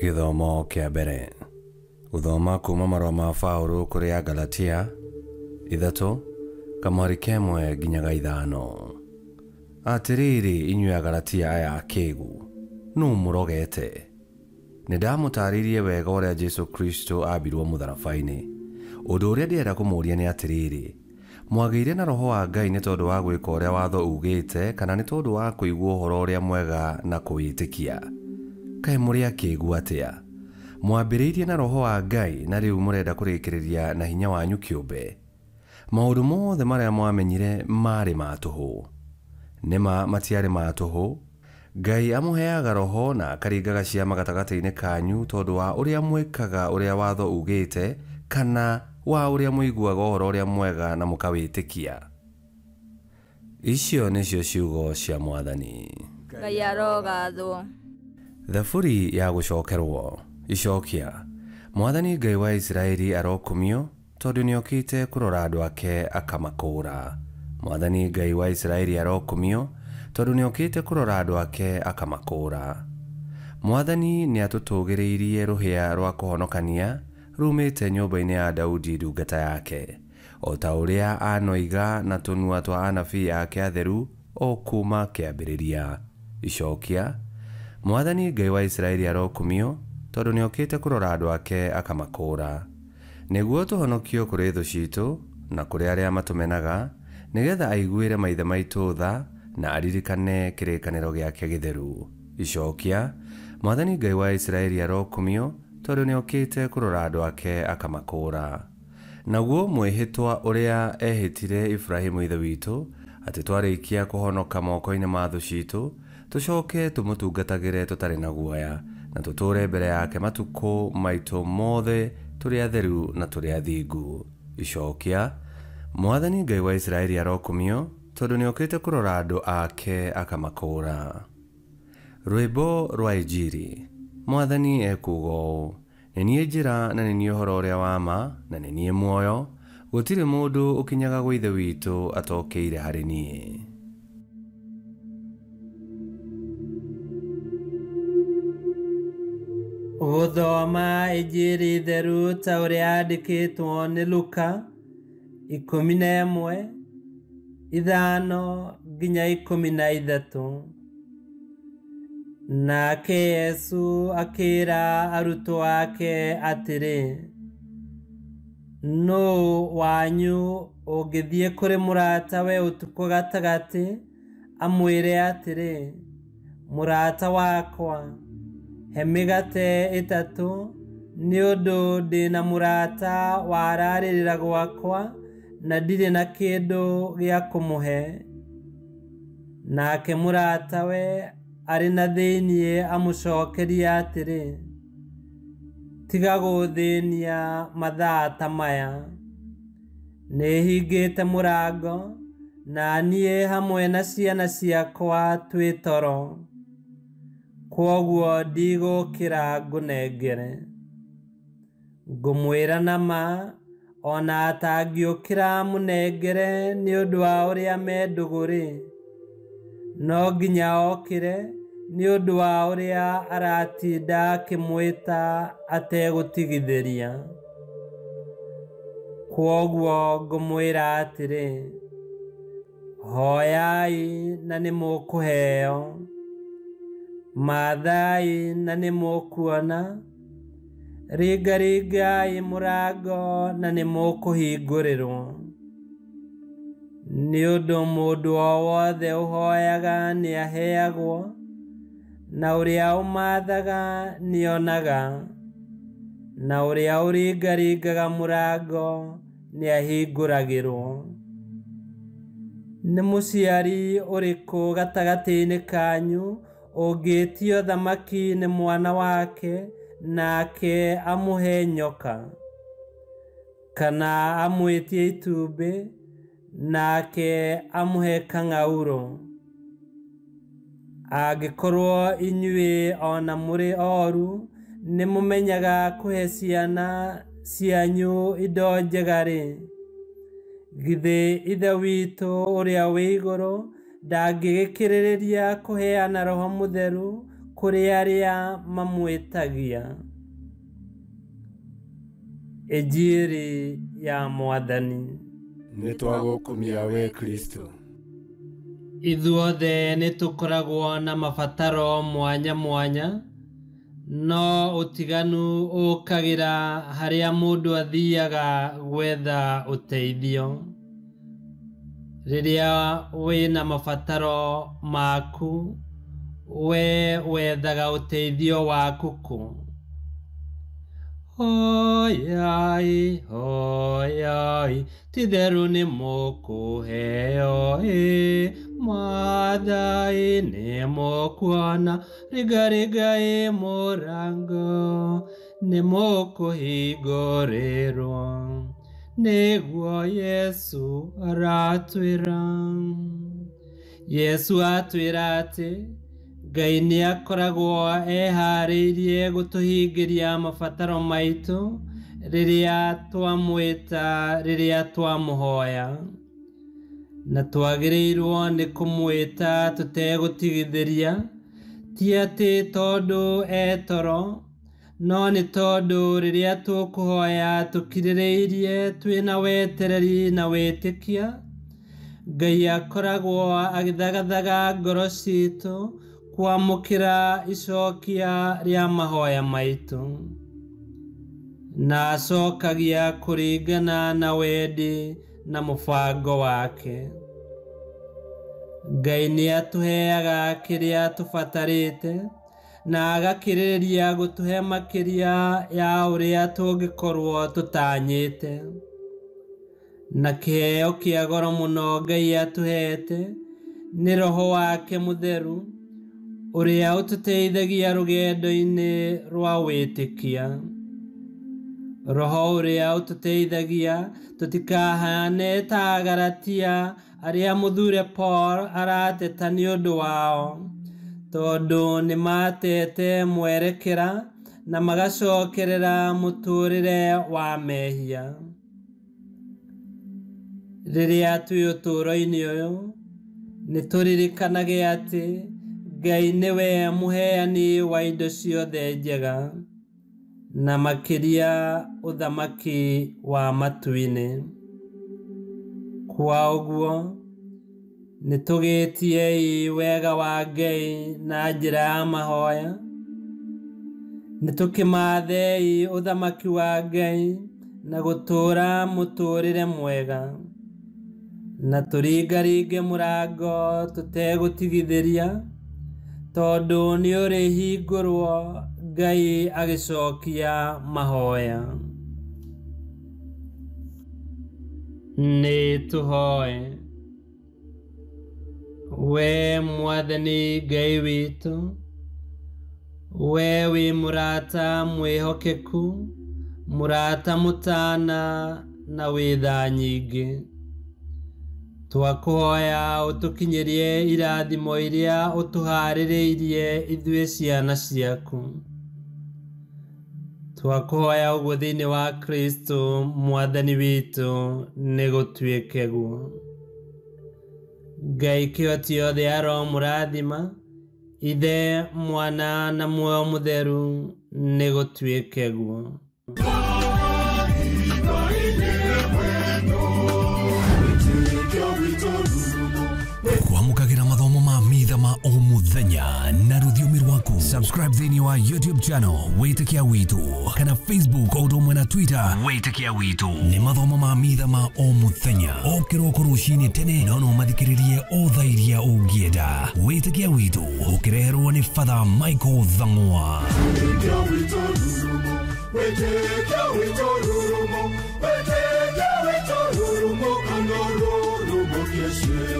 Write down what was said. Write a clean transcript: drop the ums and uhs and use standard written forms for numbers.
Gĩthomo kĩa mbere. Gũthoma kuma marũa ma Paũlũ kũrĩ Agalatia 3 kamwari 1 nginya 5. Atĩrĩrĩ inyuĩ Agalatia aya akĩgu, nũ mũrogete? Nĩndamũtaarĩirie wega ũrĩa Jesũ Kristo ambirwo mũtharaba-inĩ. Ũndũ ũrĩa ndĩrenda kũmũũria nĩ atĩrĩrĩ, mwagĩire na Roho wa Ngai nĩ tondũ wa gwĩka ũrĩa watho ugĩte kana nĩ tondũ wa kũigua ũhoro ũrĩa mwega na kũwĩtĩkia? Kaĩ mũrĩ akĩgu atĩa? Mwambĩrĩirie na Roho wa Ngai na rĩu mũrenda kũrĩkĩrĩria na hinya wanyu kĩũmbe. Maũndũ mothe marĩa mwamenyire marĩ ma tũhũ. Nĩma matiarĩ ma tũhũ. Ngai amũheaga Roho na akaringaga ciama gatagatĩ-inĩ kanyu tondũ wa ũrĩa mwĩkaga ũrĩa watho ugĩte kana wa ũrĩa mũiguaga ũhoro ũrĩa mwega na mũkawĩtĩkia. Icio nĩcio ciugo cia Mwathani. Ngai arogathwo. Thaburi ya gũcokerwo. Icokia. Mwathani Ngai wa Isiraeli arokumio tondũ nĩokĩte kũrora andũ ake akamakũũra. Mwathani Ngai wa Isiraeli arokumio tondũ nĩokĩte kũrora andũ ake akamakũũra. Mwathani nĩatũtũgĩrĩirie rũhĩa rwa kũhonokania rumĩte nyũmba-inĩ ya Daudi ndungata yake, o ta ũrĩa anoiga na tũnua twa anabii ake atheru o kuma kĩambĩrĩria. Icokia. Mwathani Ngai wa Isiraeli arokumio tondũ nĩokĩte kũrora andũ ake akamakũũra, nĩguo tũhonokio kũrĩ thũ ciitũ na kũrĩ arĩa matũmenaga, nĩgetha aiguĩre maithe maitũ tha na aririkane kĩrĩkanĩro gĩake gĩtheru. Icokia. Mwathani Ngai wa Isiraeli arokumio tondũ nĩokĩte kũrora andũ ake akamakũũra. Naguo mwĩhĩtwa ũrĩa ehĩtire Ibrahimu ithe witũ, atĩ twarĩkia kũhonoka moko-inĩ ma thũ ciitũ, tũcoke tũmũtungatagĩre tũtarĩ na guoya, na tũtũũre mbere yake matukũ maitũ mothe tũrĩ atheru na tũrĩ athingu. Icokia. Mwathani Ngai wa Isiraeli arokumio tondũ nĩokĩte kũrora andũ ake akamakũũra. Rwĩmbo rwa Injiri. Mwathani ekuuga ũũ: nĩ niĩ njĩra na nĩ niĩ ũhoro ũrĩa wa ma na nĩ niĩ muoyo, gũtirĩ mũndũ ũkinyaga gwa Ithe witũ atokĩire harĩ niĩ. Gũthoma Injiri theru ta ũrĩa yandĩkĩtwo nĩ Luka 11 5 nginya 13. Nake Yesu akĩra arutwo ake atĩrĩ, nũũ wanyu ũngĩthiĩ kũrĩ mũratawe ũtukũ gatagatĩ amwĩre atĩrĩ, mũrata wakwa, he mĩgate 3 nĩ ũndũ ndĩ na mũrata wararĩrĩra gwakwa na ndirĩ na kĩndũ gĩa kũmũhe. Nake mũratawe arĩ na thĩiniĩ amũcokerie atĩrĩ, tiga gũthĩnia mathaa ta maya, nĩhingĩte mũrango na niĩ hamwe na ciana ciakwa twĩ toro, kwoguo ndigũkĩra ngũnengere. Ngũmwĩra na ma, ona atangĩũkĩra mũnengere nĩ ũndũ wa ũrĩa me ndũgũ-rĩ, no nginya okĩre nĩ ũndũ wa ũrĩa aratinda akĩmwĩta ategũtigithĩria. Kwoguo ngũmwĩra atĩrĩ, hoyai na nĩmũkũheo, mathai na nĩmũkuona, ringaringai mũrango na nĩmũkũhingũrĩrwo. Nĩ ũndũ mũndũ o wothe ũhoyaga nĩaheagwo, na ũrĩa ũmathaga nĩonaga, na ũrĩa ũringaringaga mũrango nĩahingũragĩrwo. Nĩ mũciari ũrĩkũ gatagatĩ-inĩ kanyu ũngĩtio thamaki nĩ mwana wake nake amũhe nyoka, kana amwĩtie itumbĩ nake amũhe kang'aurũ? Angĩkorwo inyuĩ ona mũrĩ oru nĩmũmenyaga kũhe ciana cianyu indo njega-rĩ, githĩ Ithe witũ ũrĩa wĩ igũrũ ndangĩgĩkĩrĩrĩria kũheana Roho Mũtheru kũrĩ arĩa mamwĩtagia. Injiri ya Mwathani. Nĩ twagũkumia we Kristo. Ithuothe nĩ tũkoragwo na mabataro mwanya mwanya, no ũtiganu ũkagĩra harĩa mũndũ athiaga gwetha ũteithio. Rĩrĩa wĩna mabataro maku, we wethaga ũteithio waku kũ? Hoyai, hoyai, ti-itherũ nĩ mũkũheo ĩ, Mwathai nĩ mũkuona, ringaringai mũrango, nĩ mũkũhingũrĩrwo, nĩguo Yesu aratwĩra. Yesu atwĩra atĩ Ngai nĩ akoragwo eharĩirie gũtũhingĩria mabataro maitũ rĩrĩa twamwĩta, rĩrĩa twamũhoya, na twagĩrĩirwo nĩ kũmwĩta tũtegũtigithĩria, ti atĩ tondũ e toro, no nĩ tondũ rĩrĩa tũkũhoya tũkirĩrĩirie twĩna wetereri na wĩtĩkia, Ngai akoragwo agĩthagathaga ngoro citũ kwamũkĩra icokia rĩa mahoya maitũ, na acokagia kũringana na wendi na mũbango wake. Ngai nĩ atũheaga kĩrĩa tũbatarĩte na agakĩrĩrĩria gũtũhe makĩria ya ũrĩa tũngĩkorwo tũtanyĩte. Na kĩheo kĩa goro mũno Ngai atũhete nĩ Roho wake Mũtheru, ũrĩa ũtũteithagia rũgendo-inĩ rwa wĩtĩkia. Roho ũrĩa ũtũteithagia tũtikahane ta Agalatia arĩa mũthure Paul arateta nĩ ũndũ wao, tondũ nĩ matete mwerekera na magacokerera mũtũũrĩre wa mehia. Rĩrĩa twĩ ũtũũro-inĩ ũyũ, nĩ tũririkanage atĩ Ngai nĩwe mũheani wa indo ciothe njega, na makĩria ũthamaki wa matu-inĩ. Kwa ũguo, nĩ tũgĩtiei wega wa Ngai na njĩra ya mahoya, nĩ tũkĩmathei ũthamaki wa Ngai na gũtũũra mũtũũrĩre mwega, na tũringaringe mũrango tũtegũtigithĩria, tondũ nĩ ũrĩhingũrwo Ngai agĩcokia mahoya. Nĩ tũhoe. We Mwathani Ngai witũ, we wĩ mũrata mwĩhokeku, mũrata mũtana na wĩ tha nyingĩ, twakũhoya ũtũkinyĩrie irathimo iria ũtũharĩrĩirie ithuĩ ciana ciaku. Twakũhoya ũguo thĩinĩ wa Kristo Mwathani witũ, nĩ gũtuĩke guo. Ngai kĩhoti yothe aromũrathima, Ithe, Mwana na Muoyo Mũtheru, nĩ gũtuĩke guo. Kwamũkagĩra mathomo ma mitha ma o mũthenya na rũthiomi rwaku. Subscribe thĩinĩ wa YouTube channel Wĩtĩkia Witũ, kana Facebook o ũndũ ũmwe na Twitter Wĩtĩkia Witũ. Nĩ mathomo ma mitha ma o mũthenya o kĩroko rũcinĩ tene, no no mathikĩrĩrie o thaa iria ũngĩenda. Wĩtĩkia Witũ ũkĩreherwo nĩ Father Michael Thang'wa. Wĩtĩkia witũ rurumo, wĩtĩkia witũ rurumo, kana rurumo kĩece.